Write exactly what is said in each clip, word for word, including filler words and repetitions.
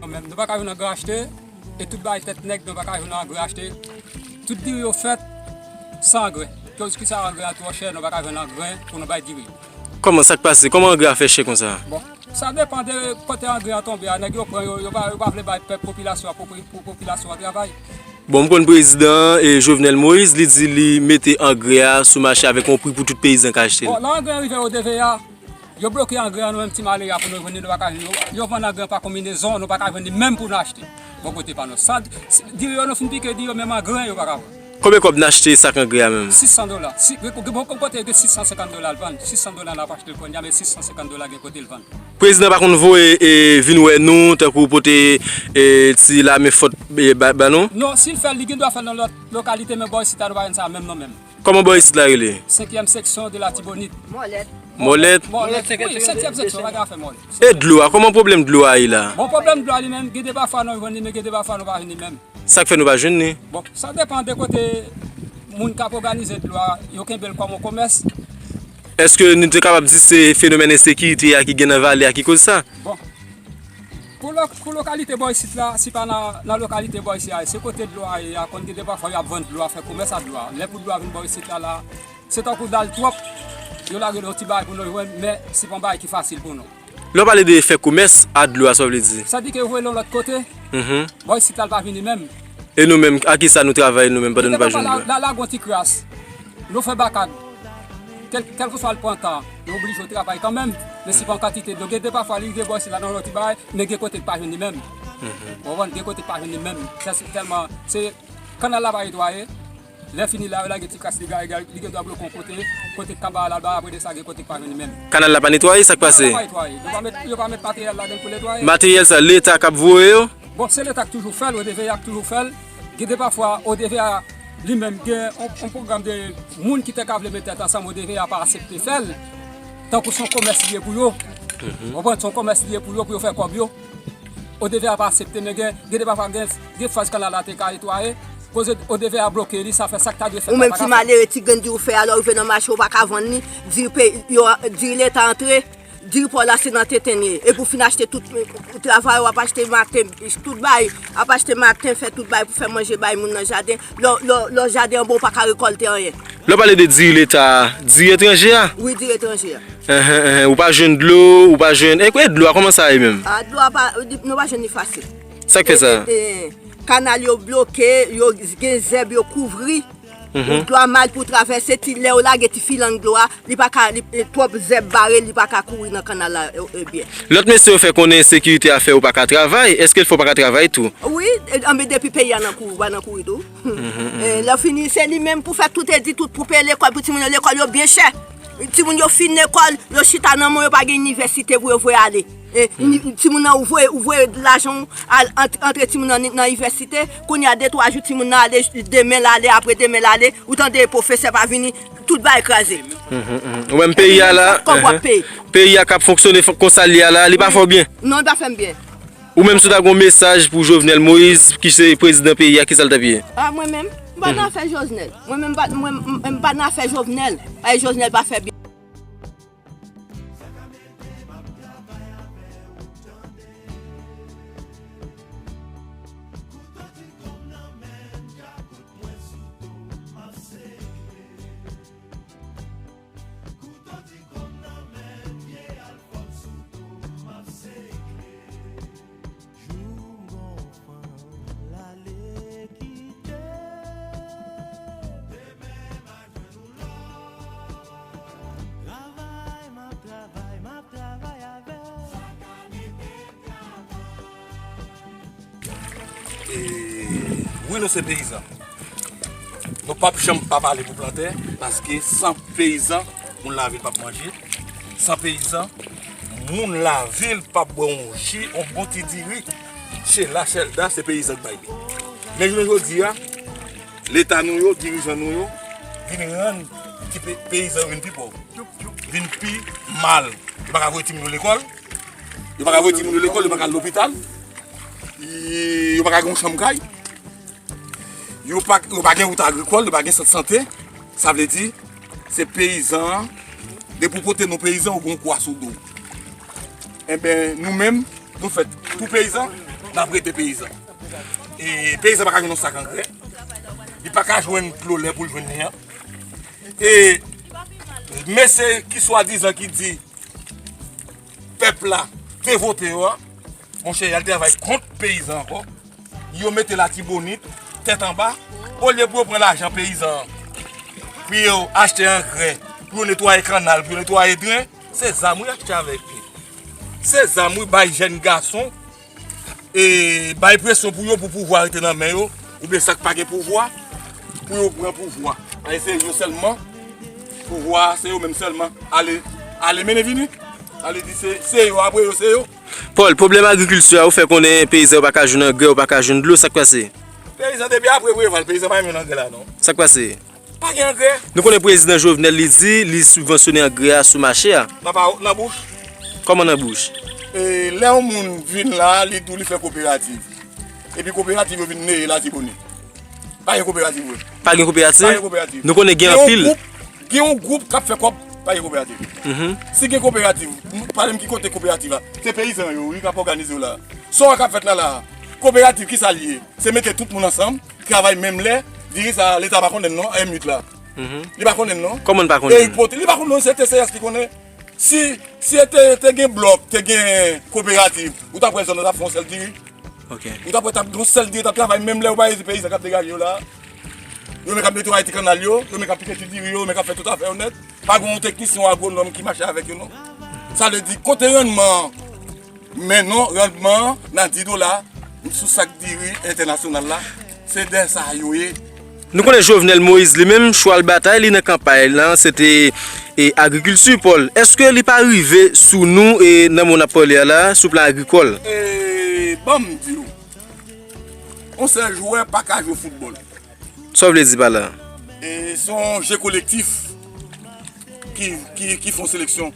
Nou menm, nou pa ka jwenn angrè achte, e tout bagay tèt nèg, nou pa ka jwenn angrè achte. Tout diri yo fèt san angrè. Koz ki sa angrè a twò chè, nou pa ka jwenn angrè pou nou bay diri yo. Kòman, sa k pase? Kòman angrè a fè chè konsa? Bon, sa depann de kote angrè an tonbe a. Nèg yo pran yo, yo pa, yo pa vle bay pèp, popilasyon an, pou, pou popilasyon an travay. Bon, m konn prezidan e Jovenel Moïse, li di li mete angrè a sou mache avèk yon pri pou tout peyizan ka achte l. Bon, lè angrè an rive O D V A, yo bloke angrè an, nou menm ti malere a pou nou jwenn li, nou pa ka jwenn li. Yo vann angrè an pa konbinezon, nou pa ka jwenn li menm pou nou achte. Bò kote pa nou. Sa, si, diri yo nou fin pike, diri yo menm angrè an yo pa ka vann. Konbyen kòb n achte sak angrè a menm? Sis san dola. Si, gen, gen, bon, kote gen sis san senkant dola l vann. Sis san dola n ap achte l kounye a, men sis san senkant dola gen kote l vann. Prezidan pa konn voye e vin wè nou, tankou pote e ti lamen fòt e ba, ba nou? Non, si l fè l, li gen dwa fè l nan lòt lokalite, men bò isit la, nou pa jwenn sa menm non menm. Kòman bò isit la rele? Senkyèm seksyon de Latibonit. Mòlèt. Mòlèt? Mòlèt, wi, senkyèm seksyon, pa gen afè mòlèt. E dlo a, kòman pwoblèm dlo a ye la? Bon, pwoblèm dlo a li menm, gen de pafwa nou jwenn li, men gen de pafwa nou pa jwenn li menm. Sa k fè nou pa jwenn li? Bon, sa depann de kote moun k ap òganize dlo a, yo kenbe l kòm yon komès. Èske nou te kapab di se fenomèn ensekirite a ki gen nan vale a ki koz sa? Bon, pou lo-, pou lokalite bò isit la, si pa nan, nan lokalite bò isit la, se kote dlo a ye a, konn gen de pafwa y ap vann dlo a, fè komès ak dlo a. Lè pou dlo a vin bò isit la, la, se tankou dal twòp, yo lage yon ti bagay pou nou jwenn, men se pa yon bagay ki fasil pou nou. Lè w pale de fè komès a dlo a, sa w vle di? Sa di ke yo voye l yon lòt kote. Mhm. Bò isit la, l pa vini menm. E nou menm, a ki sa nou travay nou menm pandan nou pa jwenn dlo a? La, la, la gon ti kras. Nou fè bakad. Kèl, kèlkeswa l pran tan, nou oblije travay kanmenm. Men se pa yon kantite dlo. Gen de pafwa, li rive bò isit la nan yon lòt ti bagay, men gen kote k pa jwenn li menm. Mhm. Ou konprann? Gen kote k pa jwenn li menm. Sa se tèlman, se kannal la pa netwaye. Lè fini la, yo lage ti kras li gaye, gaye, li gen dwa bloke yon kote, kote k anba a la, apre de sa, gen kote k pa jwenn li menm. Kannal la pa netwaye, sa k pase? Kannal la pa netwaye. Yo pa met, yo pa met materyèl ladan l pou netwaye. Materyèl sa, Leta k ap voye yo? Bon, se Leta k toujou fè l, O D V A k toujou fè l. Gen de pafwa, O D V A li menm gen yon, yon pwogram de moun ki te ka vle met tèt ansanm, O D V A pa aksepte fè l. Tankou se yon komès li ye pou yo. Mhm. Ou konprann, se yon komès li ye pou yo, pou yo fè kòb yo. O D V A pa aksepte, men gen, gen de pafwa gen, gen faz kannal la te ka netwaye. Koze O D V A bloke li, sa fè sa k ta dwe fèt la pa ka fèt. Ou menm ti malere, ti grenn diri w fè a, lè w rive nan mache, ou pa ka vann li, diri peyi, yo, diri Leta antre, diri pa w la se nan tenten l ye. Epi w fin achte tout, travay, w ap achte maten, tout bay, ap achte maten, fè tout bay pou fè manje bay moun nan jaden. Lè, lè, lè jaden an bon, ou pa ka rekòlte anyen. Lè w pale de diri Leta a, diri etranje a? Wi, diri etranje a. Enhen, enhen. Ou pa jwenn dlo, ou pa jwenn, e, e dlo a, kòman sa ye menm? A, dlo a pa, nou pa jwenn li fasil. Sa k fè sa? E, e, e, kannal yo bloke, yo gen zèb yo kouvri. Mhm. Dlo a mal pou travèse, ti, lè yo lage ti filang dlo a, li pa ka, li, e, twòp zèb bare, li pa ka kouri nan kannal la, e, e, byen. Lòt mesye yo fè konnen ensekirite a fè yo pa ka travay. Èske l fè w pa ka travay tou? Wi, e, anben depi peyi a nan kouri, ou pa nan kouri tou. Mhm, mhm. E, lè fini, se li menm pou fè tout edi, tout pou peye lekòl, pou timoun yo lekòl yo byen chè. Timoun yo fin lekòl, yo chita nan men w, yo pa gen inivèsite pou yo voye ale. E, ni-, timoun nan, ou voye, ou voye lajan w al ant-, antre timoun nan nan inivèsite, kounye a de twa jou timoun nan ale, demen l ale, apre demen l ale, ou tande pwofesè pa vini, tout bagay kraze. Mhm, mhm. Ou menm peyi a la, kòb w ap peye. Peyi a k ap fonksyone fon-, konsa l ye a la, li pa fè w byen? Non, li pa fè m byen. Ou menm si w ta gen yon mesaj pou Jovenel Moïse, ki se prezidan peyi a, kisa l t ap ye? A, mwen menm, m pa nan afè Jovenel. Mwen menm, m pa, mwen, m, m pa nan afè Jovenel. Paske Jovenel pa fè byen. E, wi, nou se peyizan. Nou p ap janm pa pale pou plantè, paske san peyizan, moun lavil p ap manje. San peyizan, moun lavil p ap bwè yon ji, yon bon ti diri. Chela, Chelda, se peyizan k bay li. Men jounen jodi a, Leta nou yo, dirijan nou yo, vin rann ti pe-, peyizan yo vin pi pòv, vin pi mal. Yo pa ka voye timoun yo lekòl, yo pa ka voye timoun yo lekòl, yo pa ka al lopital, y-, yo pa ka gen yon chanm kay, yo pa, yo pa gen wout agrikòl, yo pa gen sant sante. Sa vle di, se peyizan an, depi w pote non peyizan, ou gen yon kwa sou do w. Enben, nou menm, nou fèt pou peyizan, n ap rete peyizan. E peyizan pa ka jwenn yon sak angrè. Li pa ka jwenn dlo lè pou l jwenn li an. E mesye ki swadizan ki di pèp la te vote yo a, monchè, y al travay kont peyizan ankò. Yo mete Latibonit tèt anba, olye pou yo pran lajan peyizan an, pou yo achte angrè, pou yo netwaye kannal, pou yo netwaye dren, se zam wi y achte avèk li. Se zam wi bay jèn gason, e bay presyon pou yo, pou pouvwa rete nan men yo, oubyen sa k pa gen pouvwa, pou yo pran pouvwa. Paske se yo sèlman, pouvwa a, se yo menm sèlman. Ale, ale mennen vini. Ale di se, se yo, apre yo, se yo. Paul, pwoblèm agrikilti a, ou fè konnen peyizan yo pa ka jwenn angrè, yo pa ka jwenn dlo, sa k pase? Peyizan depi apre Preval, peyizan pa renmen angrè la non. Sa k pase? Pa gen angrè. Nou konnen prezidan Jovenel li di li sibvansyone angrè a sou mache a. Nan pa, nan bouch. Kòman nan bouch? E, lè yon moun vin la, li di w li fè koperativ. Epi koperativ yo vin neye Latibonit. Pa gen koperativ vre. Pa gen koperativ? Pa gen koperativ. Nou konnen gen anpil. Gen yon gwoup, gen yon gwoup k ap fè kòb, pa gen koperativ. Mhm. Si gen koperativ, pale m ki kote koperativ la. Se peyizan yo, wi, k ap òganize yo la. Sa w wè k ap fèt la, la. Koperativ, ki sa l ye? Se mete tout moun ansanm, travay menm lè, diri sa, Leta pa konnen non, M uit la. Mhm. Li pa konnen non. Kòman l pa konnen? Erik Pote, li pa konnen non, se T C S ki konnen. Si, si te, te gen blòk, te gen koperativ, ou t ap wè zòn nan t ap fè yon sèl diri. Ok. Ou t ap wè t ap gen yon sèl diri t ap travay menm lè ou pa wè se peyizan k ap degaje yo la. Yo menm k ap netwaye ti kannal yo, yo menm k ap pike ti diri yo, yo menm k ap fè tout afè yo nèt. Pa gen yon teknisyen, yon agwonòm ki mache avèk yo non. Sa vle di kote rannman an, men non, rannman an nan dis dola sou sak diri entènasyonal la, se dèyè sa yo ye. Nou konnen Jovenel Moïse li menm, chwal batay li nan kanpay lan, se te, e, agrikilti, Paul. Èske li pa rive sou nou, e, nan moman n ap pale a la, sou plan agrikòl? E, ban m di w, yon sèl jwè pa ka jwe foutbòl. Sa w vle di pa la? E, se yon je kolektif ki, ki, ki fè yon seleksyon.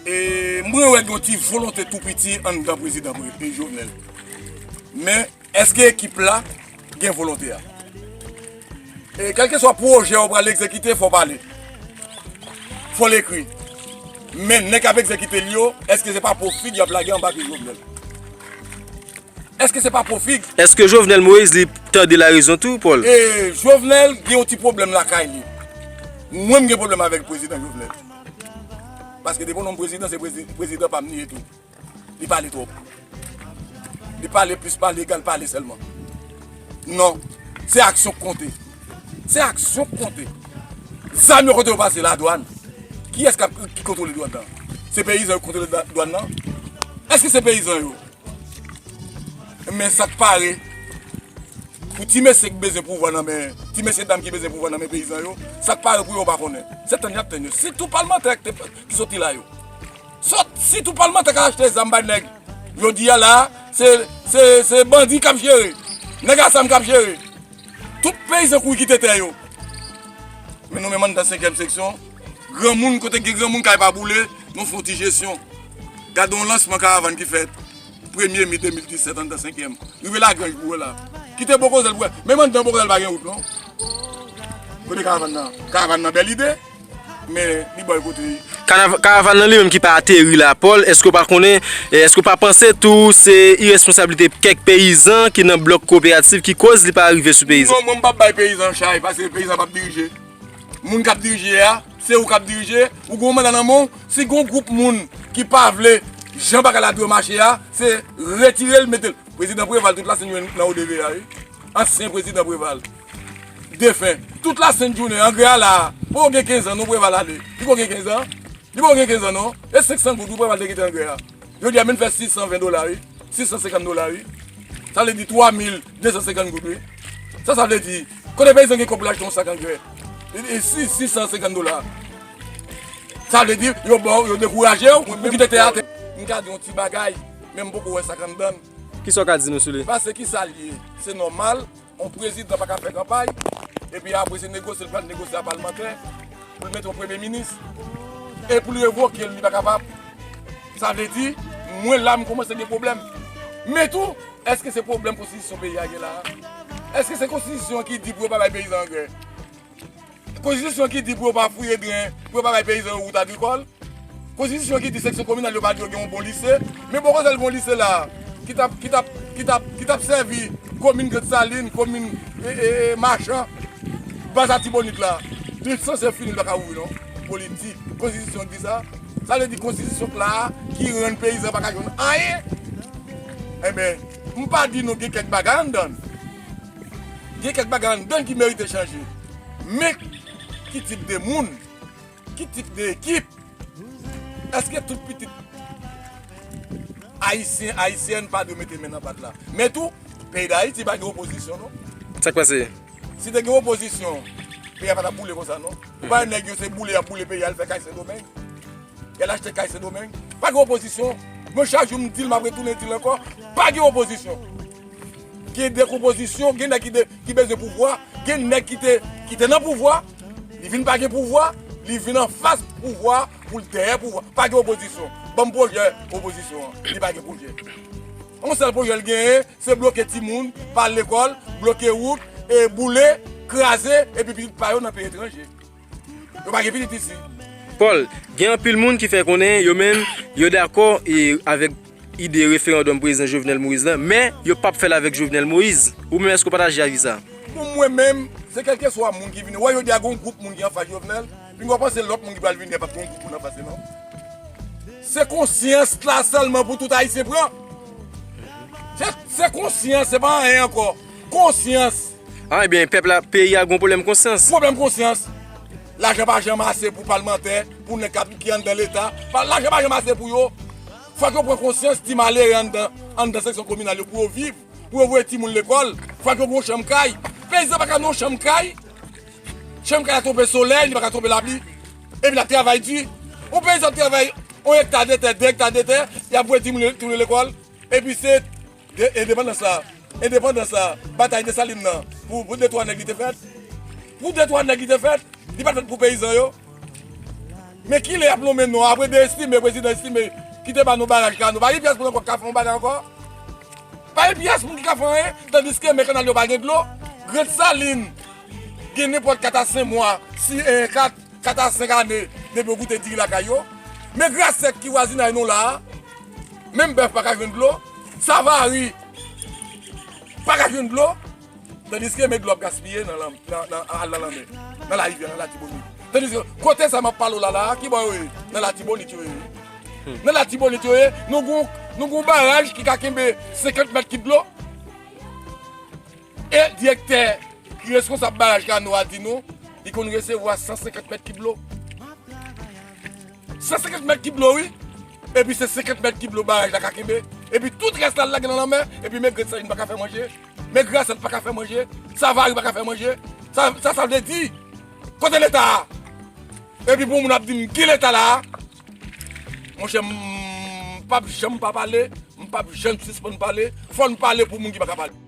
E, mwen wè gen yon ti volonte tou piti anndan prezidan Pre-, e, Jovenel. Men, èske ekip la gen volonte a? E kèlkeswa pwojè w pral egzekite, fò w pale. Fò l ekri. Men nèg k ap egzekite l yo, èske se pa po fig y ap lage anba pye Jovenel? Èske se pa po fig? Èske Jovenel Moïse li tande larezon tou, Paul? E Jovenel gen yon ti pwoblèm lakay li. Mwen, m gen pwoblèm avèk prezidan Jovenel. Paske depi yon nonm prezidan, se prezi-, prezidan pa m li ye tou. Li pale twòp. Li pale plis pale egal pale sèlman. Non. Se aksyon k konte. Se aksyon k konte. Zam yo kote yo pase? Ladwàn. Kiyès k ap, ki kontwole dwàn nan? Se peyizan yo k kontwole da-, dwàn nan? Èske se peyizan yo? Men sa k pare. Pou ti mesye ki bezwen pouvwa nan men, ti mesye dam ki bezwen pouvwa nan men peyizan yo, sa k pare pou yo pa konnen. Se tann y ap tann yo. Si tou palmantè ki te, ki soti la yo. Sot, si tou palmantè ka achte zam bay nèg. Jodi a la, se, se, se bandi k ap jere. Nèg a zam k ap jere. Tout peyizan kouri kite tè yo. Men nou menm anndan senkyèm seksyon, granmoun, kote gen granmoun kay pa boule, nou fè yon ti jesyon. Gade yon lansman karavàn ki fèt premye me de mil disèt anndan senkyèm. Rive Lagranj pou wè la. Kite Bokozèl pou wè. Menm anndan Bokozèl pa gen wout non. Kote karavàn nan? Karavàn nan bèl ide, men li bòy kote. Kanav-, karavàn nan li menm ki pa ateri la, Paul, èske w pa konnen, e, èske w pa panse tou se iresponsablite kèk peyizan ki nan blòk koperativ ki koz li pa rive sou peyizan? Non, mwen m p ap bay peyizan chay, paske peyizan p ap dirije. Moun k ap dirije a, se ou k ap dirije, ou gen yon manda nan men w, si gen yon gwoup moun ki pa vle jan bagay la dwe mache a, se retire l, mete l. Prezidan Preval, tout lasent jounen nan O D V a, wi. Ansyen prezidan Preval. Defen. Tout lasent jounen, angrè a la. Poko gen kenz an, non, Preval ale. Li poko gen kenz an. Li poko gen kenz an, non. E senk san goud, wi, Preval te kite angrè a. Jodi a, menm fè sis san ven dola, wi. Sis san senkant dola, wi. Sa vle di twa mil de san senkant goud, wi. Sa, sa vle di, kote peyizan gen kòb pou l achte yon sak angrè? E, e, sis, sis san senkant dola. Sa vle di, yo ba w, yo dekouraje w, ou kite tè atè. M ka di yon ti bagay, men m poko wè sa k anndan l. Kisa w ka di nou sou li? Paske kisa l ye? Se nòmal, yon prezidan pa ka fè kanpay, epi apre se negosye l pral negosye a palmantè, pou l mete yon premye minis, e pou l revoke l, li pa kapab. Sa vle di, mwen la, m kòmanse gen pwoblèm. Men tou, èske se pwoblèm konstitisyon peyi a gen la a? Èske se konstitisyon ki di pou yo pa bay peyizan angrè? Konstitisyon ki di pou yo pa fouye dren, pou yo pa bay peyizan yo wout agrikòl? Konstitisyon ki di seksyon kominal yo pa di yo gen yon bon lise? Men Bokozèl gen yon lise la. ki t ap, ki t ap, ki t ap, ki t ap sèvi komin Grann Salin, komin, e, e, e, Machan, baz Latibonit la, li sanse fini, li pa ka ouvri non. Politik, konstitisyon di sa. Sa vle di konstitisyon k la a ki rann peyizan pa ka jwenn anyen. Enben, m pa di nou gen kèk bagay anndan l. Gen kèk bagay anndan l ki merite chanje. Men ki tip de moun, ki tip de ekip, èske tout pitit ayisyen, ayisyèn pa dwe mete men nan pat la? Men tou, peyi Dayiti pa gen opozisyon non. Sa k pase? Si te gen opozisyon, peyi a pa t ap boule konsa non. Ou pa wè nèg yo se boule y ap boule peyi a, al fè kay Sendomeng. Y al achte kay Sendomeng. Pa gen opozisyon. Mwen chak jou m di l, m ap retounen di l ankò. Pa gen opozisyon. Gen dekonpozisyon, gen nèg ki, de, ki bezwen pouvwa, gen nèg ki te, ki te nan pouvwa, li vin pa gen pouvwa, li vin anfas pouvwa, pou l dèyè pouvwa. Pa gen opozisyon. Ban m pwojè opozisyon an. Li pa gen pwojè. Yon sèl pwojè l genyen, se bloke timoun, pa al lekòl, bloke wout, e boule, kraze, epi pitit pa yo nan peyi etranje. Yo pa gen pitit isi. Paul, gen anpil moun ki fè konnen yo menm, yo dakò e avèk ide referandòm prezidan Jovenel Moïse lan, men yo p ap fè l avèk Jovenel Moïse. Ou menm, èske w pataje avi sa? Pou mwen menm, se kèlkeswa moun ki vini. Wè, jodi a, gen yon gwoup moun ki anfas Jovenel, pinga w panse lòt moun ki pral vini a p ap gen yon gwoup moun anfas li non. Se konsyans la sèlman pou tout Ayisyen pran. Se, se konsyans, se pa anyen ankò. Konsyans. Ah, ebyen, pèp la, peyi a gon pwoblèm konsyans. Pwoblèm konsyans. Lajan pa janm ase pou palmantè, pou nèg k ap, ki anndan Leta. Pa, lajan pa janm ase pou yo. Fòk yo pran konsyans ti malere anndan, anndan seksyon kominal yo pou yo viv, pou yo voye timoun lekòl. Fòk yo gen yon chanm kay. Peyizan pa ka nan yon chanm kay. Chanm kay la twonpe solèy, li pa ka twonpe lapli. Epi l ap travay di. Yon peyizan ap travay yon ekta de tè, de ekta de tè, y ap voye timoun, timoun lekòl. Epi se de, endepandans la, endepandans la, batay Desalin nan, pou, pou de twa nèg li te fèt. Pou de twa nèg li te fèt, li pa t fèt pou peyizan yo. Men kilè y ap nonmen non, apre de Estimé, prezidan Estimé, ki te ba nou baraj Kano, pa gen pyès moun ankò ki ka fè yon bagay ankò. Pa gen pyès moun ki ka fè anyen, tandiske men kanal yo pa gen dlo. Grann Salin, gen nenpòt kat a senk mwa, si, eh, kat, kat a senk ane, depi yo goute diri lakay yo. Men Grasèt ki vwazinay nou la a, menm bèf pa ka jwenn dlo, Savari pa ka jwenn dlo, tandiske men dlo ap gaspiye nan, nan, nan, al nan lanmè, nan larivyè, nan Latibonit. Tandiske kote sa m ap pale w la, la a, ki bò yo ye? Nan Latibonit yo ye. Nan Latibonit yo ye, nou gon, nou gon baraj ki ka kenbe senkant mèt kib dlo. E direktè ki reskonsab baraj Kano a di nou, li konn resevwa san senkant mèt kib dlo. San senkant mèt kib dlo, wi. Epi se senkant mèt kib dlo baraj la ka kenbe. Epi tout rès la, l lage nan lanmè. Epi men Grann Salin pa ka fè manje. Men Grasèt pa ka fè manje. Savari pa ka fè manje. Sa, sa, sa vle di, kote Leta a? Epi pou moun ap di m ki Leta la a, monchè, m p ap janm pa pale, m p ap janm sispann pale. Fò n pale pou moun ki pa ka pale.